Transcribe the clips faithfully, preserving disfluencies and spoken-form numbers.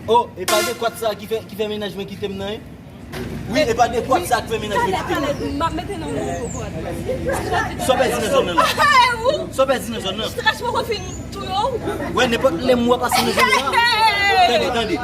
Oh, e pa dekwat sa ki fè, ki fè mennaj mwen kite m nan, wi. Wi, e pa dekwat sa ki fè mennaj mwen kite m nan. M ap mete nan men w. Sa w pèdi nan zòn nan? Sa w pèdi nan zòn nan? Strès poko fin touye w? Wè, nenpòt lè m wè pase nan zòn nan. Tande, tande.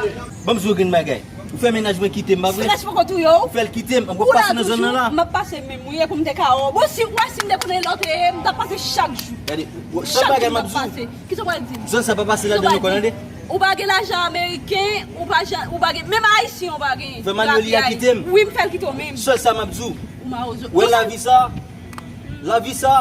Ban m di w yon grenn bagay. Ou fè mennaj mwen kite m, pa vre? Strès poko touye w? Ou fè l kite m, m ap pase nan zòn nan la. M ap pase menm, wi, e pou m te ka wè w. Bon, si, wè, si m te konnen lòt, e, m t ap pase chak jou. Gade, w-, chak bagay m ap di w. Kisa w pral di m? Zòn sa pa pase ladan nou, tande? Ou pa gen lajan ameriken, ou pa ja-, ou pa gen, menm ayisyen ou pa gen. Fè Manoli a kite m. Wi, m fè l kite w menm. Sèl sa m ap di w. Ou mawozo. Wè lavi sa, lavi sa,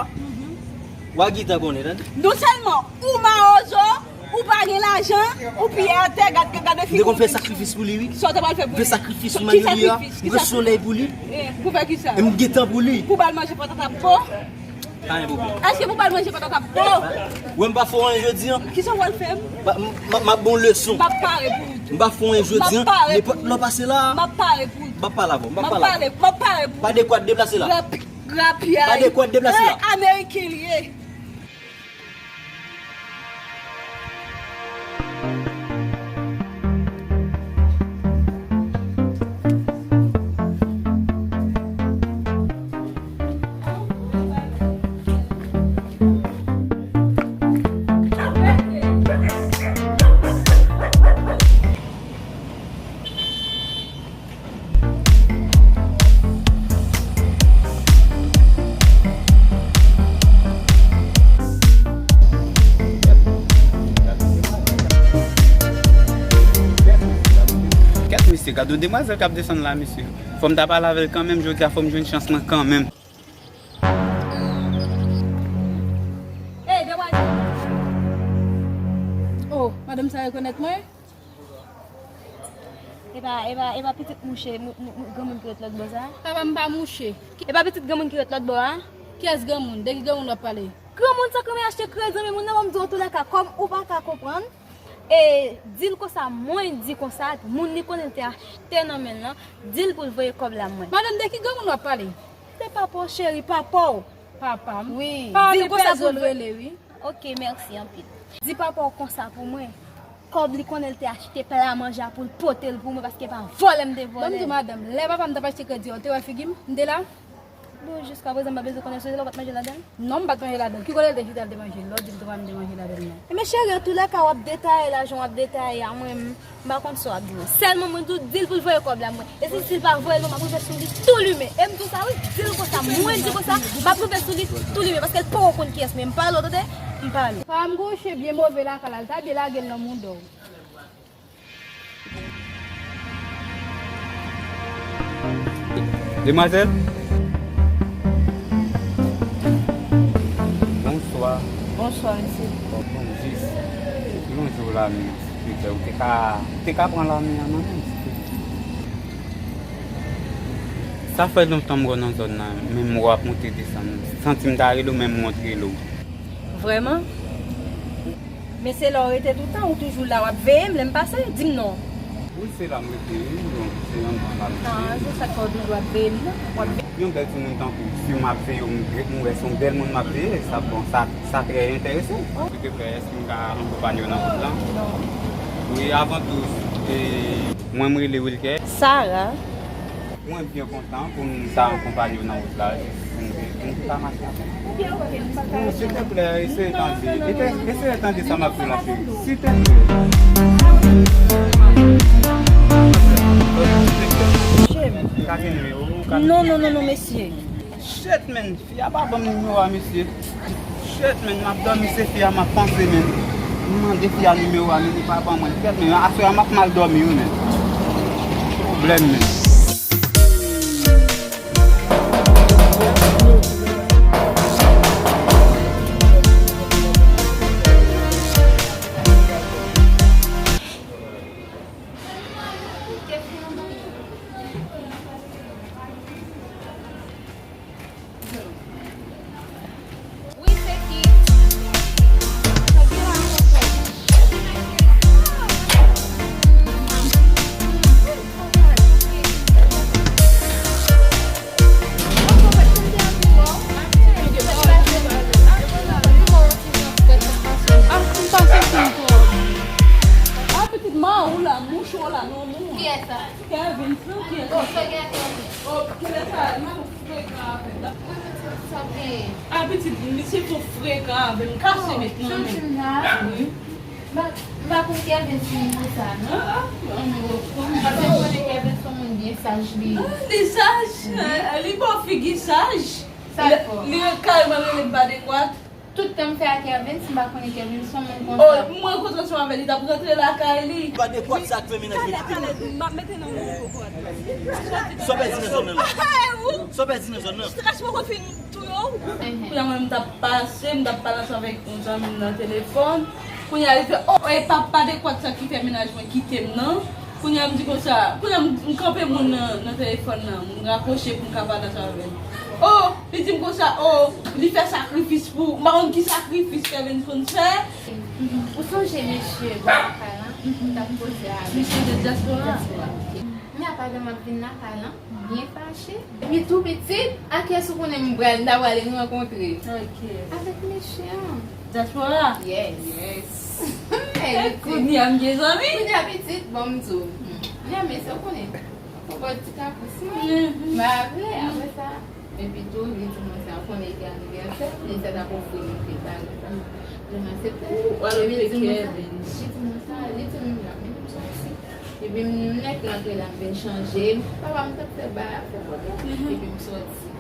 w a gentan konnen, tande? Non sèlman ou mawozo, ou pa gen lajan, ou piye atè, gad, gad, gade figi w. M te konn fè sakrifis pou li, wi. Sa w te pral fè pou li? M fè sakrifis pou Manoli a. M pran solèy pou li. Eh, pou fè kisa? E m gentan pou li. Pou ba l manje patat ak po? Pa gen pwoblèm. Èske pou ba l manje patat ak po? Wè, m pa fè w anyen jodi a. Kisa w pral fè m? M, m, m ap ba w leson. M ap pare pou ou tou. M pa fè w anyen jodi a. Nenpòt lè w pase la. M ap pare pou ou tou. M ap pale avè w. M ap pale avè w. M ap pale pou ou. Pa dekwat deplase la. Grapyay. Pa dekwat deplase la. Eh, ameriken li ye. Kèt, mesye, gade yon demwazèl k ap desann la, mesye. Fò m ta pale avè l kanmenm, jodi a fò m jwenn chans lan kanmenm. Ey, demwazèl! Oh, madanm sa rekonèt mwen? E pa, e pa, e pa pitit mouche, mou-, mou-, mou-, granmoun ki ret lòt bò sa? Papa m pa mouche. E pa pitit granmoun ki ret lòt bò a? Kiyès granmoun? De ki granmoun w ap pale? Granmoun sa k renmen achte kredi nan men moun nan, ban m di w antoulèka, kòm ou pa ka konprann, e, di l konsa, mwen di konsa, moun li konnen l te achte nan men l lan, di l pou l voye kòb la mwen. Madanm, de ki granmoun w ap pale? Se papa w, cheri, papa w. Papa m? Wi. Di l konsa pou l rele, wi. Ok, mèsi anpil. Di papa w konsa pou mwen. Kòb li konnen l te achte pla manje a pou l pote l pou mwen, paske pa vòlè m te vòlè l. Ban m di w, madanm, lè papa m t ap achte kredi a, w te wè figi m? M te la? Bon, jiskaprezan, m pa bezwen konnen, se lè w pa t manje ladan l? Non, m pa t manje ladan l. Ki kote l te chita, l te manje? Lè w di m papa m te manje ladan l, non. Ebyen, cheri, antoulèka, w ap detaye la, jan w ap detaye a, mwen, m pa konn sa w ap di, non. Sèlman, mwen di w, di l pou l voye kòb la, mwen. E si, si l pa voye l, non, m ap rive sou li tou limen. E m di w sa, wi, di l konsa, mwen di konsa, m ap rive sou li tou limen, paske l poko konn kiyès mwen. M pale w, tande? M pale w. Pa m gouche byen move lakay la, l ta byen lage l nan mouda w. Demwazèl? Bonswa. Bonswa, mesye. Bon, bon, jis, lonje w la, men, silvouplè, ou te ka, ou te ka pran lame a nan men m, silvouplè. Sa fè lontan m wè w nan zòn nan, menm wè w ap monte desann. Santi m ta rele w, menm m wont rele w. Vrèman? Men se la w rete toutan, ou toujou la, w ap veye m lè m pase, di m non. Wi, se la m rete, wi, donk se anndan la m rete. Ah, se sa k fè w toujou ap veye m nan, w ap veye. Yon bèl timoun tankou w, si m ap veye w, m, m wè se yon bèl moun m ap veye, sa bon, sa, sa trè enteresan. Silteplè, èske m ka akonpanye w nan wout lan? Non. Wi, avan tou, e, mwen m rele Wilker. Sara. Mwen byen kontan pou m ta akonpanye w nan wout la, jis pou m, pou m ta mache avè w. Non, silteplè, eseye tande. Eseye, eseye tande sa m ap di w la, cheri. Silteplè. Ka gen nimewo ou ka... Non, non, non, non, mesye. Shit, man. Fi a pa ban m nimewo a, mesye. Shit, man, m ap dòmi, se fi a m ap panse, man. M mande fi a nimewo a, man, li pa ban mwen l. Kèt, man, aswè a m ap mal dòmi, wi, man. Pwoblèm, man. Wi, se ki? Wi, pitit, sa w genyen? A, pitit, misye twò frekan avè m, kase met nan men. Wi. M pa, m pa konn Kevin fin konsa, non. Ah, ah, ah. Paske m konnen Kevin se yon moun byen saj, li. Ah, li saj. Ah, li ba w figi saj. Sa l fè? Li, li kareman rele m pa dekwat. Tout tan m fè ak Kevin, si m pa konnen Kevin se yon moun konsa. Oh, m rankontre ansanm avè li, t ap rantre lakay li. Pa dekwat, sa k fè mennaj li kite mwen. M ap mete nan yon gwo pòt. Sa w pèdi nan zòn nan? Sa w pèdi nan zòn nan? Strès poko fin touye w. Kounye a mwen, m t ap pase, m t ap pale ansanm avèk yon zanmi m nan telefòn. Kounye a li fè, oh, e pa, pa dekwat sa ki fè mennaj mwen kite m nan. Kounye a m di konsa, kounye a m, m kanpe moun nan, nan telefòn nan, m rakwoche pou m ka pale ansanm avè l. Oh, li di m konsa, oh, li fè sakrifis pou, m pa konn ki sakrifis Kevin konn fè. Ou sonje mesye bò lakay lan, ou t ap koze avè l? Mesye de dyaspora. Dyaspora, ok. Men apa lè m ap vin lakay lan, byen fache. Epi tou pitit, a kiyès ou konnen m pral, m ta prale rankontre? Ok. Avèk mesye an. Dyaspora? Yes. Yes. Hey, pitit. Kounye a m gen zanmi. Kounye a pitit, bon, m di w. Kounye a mesye, ou konnen. Fò w ti kapris mwen. Mhm. M pa vle, apre sa. Epi tou, li di mwen sa, ou konnen li te anivèsè, li sa t ap ofri m kle bagay sa. Lè m aksepte. Ou al ofri Kevin. Li di mwen sa, li di m la, men m sòti. Epi m nèk rantre la, m vin chanje. Papa m t ap fè bay afè kote. Mhm. Epi m sòti.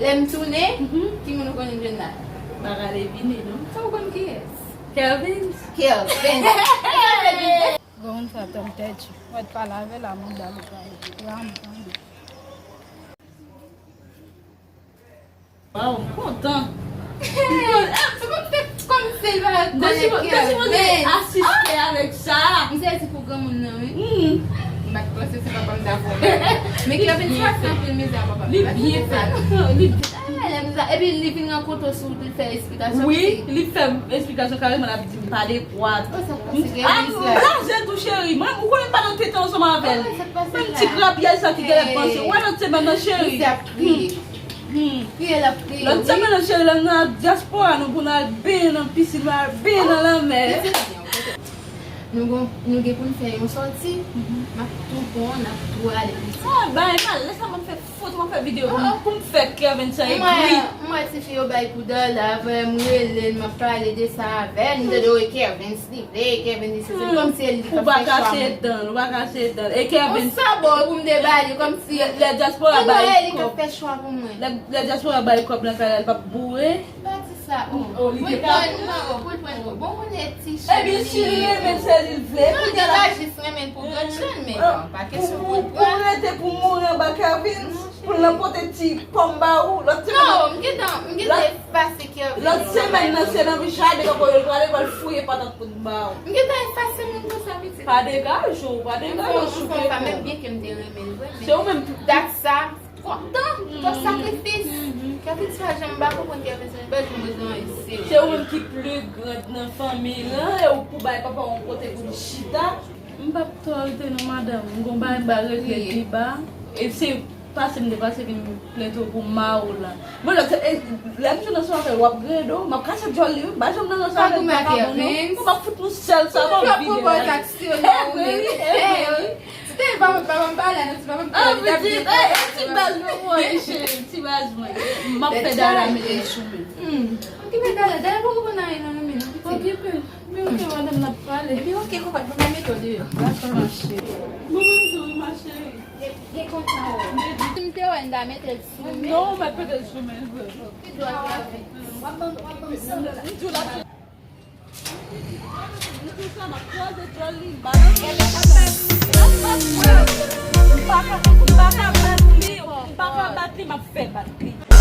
Lè m tounen, mhm, ki moun ou konnen m jwenn la? Pa rale vini, non. Sa ou konn kiyès? Kelvin. Kelvin. Bon, moun sa tanm pèdi. Mwen t pale avè l a mouda li pale. Ram tande. Waw, m kontan. Se kòm se, kòm se l pa rekonèt Kevin. Asiste avèk sa. M sezi pou granmoun nan, wi. M pa t panse se papa m ta fè. Men Kevin pase anpil mizè a papa m. Li byen fèt. Li byen. Epi li vin rankontre w sou wout, li fè esplikasyon. Wi, li fè esplikasyon kareman, l ap di m pa dekwat. Ah, m lage l tou, cheri. Mwen, ou konnen m pa nan tete ansanm avè l. Menm ti krapyay sa ki genlè panse. Ou wè lòt semèn nan, cheri. Misye ap kriye. Hmm. Kriye l ap kriye, wi. Lòt semèn nan, cheri, lè n nan dyaspora, nou pou n al benyen nan pisin, nou al benyen nan lanmè. Pitit, nou gon, nou gen pou n fè yon sòti. M ap tou pran w, n ap tou ale pitit. Ah, bay mal, lè sa m ap fè foto, m ap fè videyo pou m, pou m fè Kevin sa egri. M wè, m wè tifi yo bay kou dòla avè m, rele l, m ap pale de sa avè l, m tande, wi, Kevin. Li vle, Kevin di se, se kòmsi e li k ap fè chwa. Ou pa kase dan l, ou pa kase dan l. E Kevin. Sa bon pou m debale kòmsi lè dyaspora bay kòb. Pou mwen, e li k ap fè chwa pou mwen. Lè, lè dyaspora bay kòb nan kay la, li p ap boure. Pa di sa, oh. Pou l pran, non, oh, pou l pran, oh. Bon, konnen ti chen li. Ebyen, si li renmen l, se li l vle. Non, li ta jis renmen l pou grann chen, men bon, pa kesyon pou l pran. Pou rete, pou mouri anba Kevin. Pou l nan pote ti pòm ba ou, lòt semèn nan. Non, m gentan, m gentan efase Kevin. Lòt semèn nan, se nan jaden Kòkòyòl l prale, l pral fouye patat pou l ba ou. M gentan efase moun konsa, pitit. Pa degaje w, pa degaje w sou Kevin. Menm byen ke m te renmen l vre, men dat sa, twòp tan, twòp sakrifis. Kevin se pa janm, m pa konprann Kevin se yon bèl moun, se yon isi. Se ou menm ki pli gran nan fanmi lan, e ou pou bay papa w yon kote pou l chita. M p ap twò rete non, madanm. M gon bagay m pral regle pi ba. E se pase m te pase vin plente w pou Mao la. Bon, lè, e, lè m jwenn ansanm avè l, w ap grede w. M ap kase djòl li, wi. M pa janm nan ansanm avè l, m pa bon, non. Ou m ap fout nou sèl sa, m ap vide la. Ou pran pòz aksyonè, wi. Si te pa, pa, pa, pa la, non, si pa, pa, pa, li t ap di, e, e, ti baz mwen, cheri, ti baz mwen. M ap fè dala mete l sou men. Hmm. Okipe dala, dala poko konn anyen nan men nou, pitit. Okipe l. Men oke, madanm, n ap pale. Ebyen, oke, konprann, mwen mete w deyò. Dakò, ma chérie. Mwen menm tou, wi, ma chérie. Gen kontan, wi. Si m te wè n ta mete l sou men. Non, ou mèt mete l sou men, vre. Ki dwa l avè? W ap ban m, w ap ban m san dola. M di w la, m di w sa, m ap kwaze djòl li, m balanse. M pa ka, m pa ka bat li, m pa ka bat li, m ap fè bat li.